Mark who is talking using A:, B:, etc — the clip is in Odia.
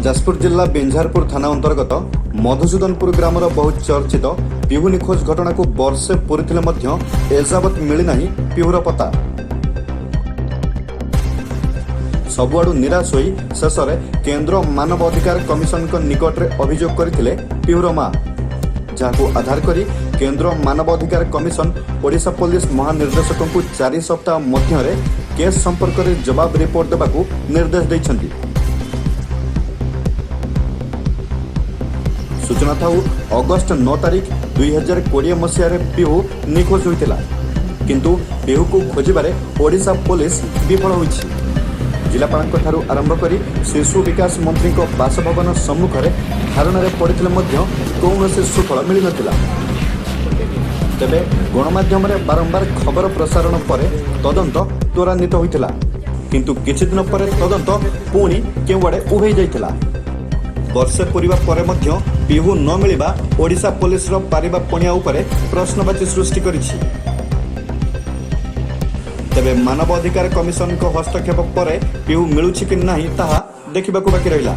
A: ଯାଜପୁର ଜିଲ୍ଲା ବିଞ୍ଝାରପୁର ଥାନା ଅନ୍ତର୍ଗତ ମଧୁସୂଦନପୁର ଗ୍ରାମର ବହୁ ଚର୍ଚ୍ଚିତ ପିହୁ ନିଖୋଜ ଘଟଣାକୁ ବର୍ଷେ ପୂରିଥିଲେ ମଧ୍ୟ ଏଯାବତ୍ ମିଳିନାହିଁ ପିହୁର ପତ୍ତା। ସବୁଆଡୁ ନିରାଶ ହୋଇ ଶେଷରେ କେନ୍ଦ୍ର ମାନବ ଅଧିକାର କମିଶନଙ୍କ ନିକଟରେ ଅଭିଯୋଗ କରିଥିଲେ ପିହୁର ମା, ଯାହାକୁ ଆଧାର କରି କେନ୍ଦ୍ର ମାନବ ଅଧିକାର କମିଶନ ଓଡ଼ିଶା ପୋଲିସ ମହାନିର୍ଦ୍ଦେଶକଙ୍କୁ 4 ସପ୍ତାହ ମଧ୍ୟରେ କେସ୍ ସମ୍ପର୍କରେ ଜବାବ ରିପୋର୍ଟ ଦେବାକୁ ନିର୍ଦ୍ଦେଶ ଦେଇଛନ୍ତି। ସୂଚନା ଥାଉ, ଅଗଷ୍ଟ 9 ତାରିଖ 2020 ମସିହାରେ ପିହୁ ନିଖୋଜ ହୋଇଥିଲା। କିନ୍ତୁ ପିହୁକୁ ଖୋଜିବାରେ ଓଡ଼ିଶା ପୋଲିସ ବିଫଳ ହୋଇଛି। ଜିଲ୍ଲାପାଳଙ୍କ ଠାରୁ ଆରମ୍ଭ କରି ଶିଶୁ ବିକାଶ ମନ୍ତ୍ରୀଙ୍କ ବାସଭବନ ସମ୍ମୁଖରେ ଧାରଣାରେ ପଡ଼ିଥିଲେ ମଧ୍ୟ କୌଣସି ସୁଫଳ ମିଳିନଥିଲା। ତେବେ ଗଣମାଧ୍ୟମରେ ବାରମ୍ବାର ଖବର ପ୍ରସାରଣ ପରେ ତଦନ୍ତ ତ୍ୱରାନ୍ୱିତ ହୋଇଥିଲା। କିନ୍ତୁ କିଛି ଦିନ ପରେ ତଦନ୍ତ ପୁଣି କେଉଁଆଡ଼େ ଉଭେଇ ଯାଇଥିଲା। ବର୍ଷେ ପୂରିବା ପରେ ମଧ୍ୟ ପିହୁ ନ ମିଳିବା ଓଡ଼ିଶା ପୋଲିସର ପାରିବା ପଣିଆ ଉପରେ ପ୍ରଶ୍ନବାଚୀ ସୃଷ୍ଟି କରିଛି। ତେବେ ମାନବ ଅଧିକାର କମିଶନଙ୍କ ହସ୍ତକ୍ଷେପ ପରେ ପିହୁ ମିଳୁଛି କି ନାହିଁ, ତାହା ଦେଖିବାକୁ ବାକି ରହିଲା।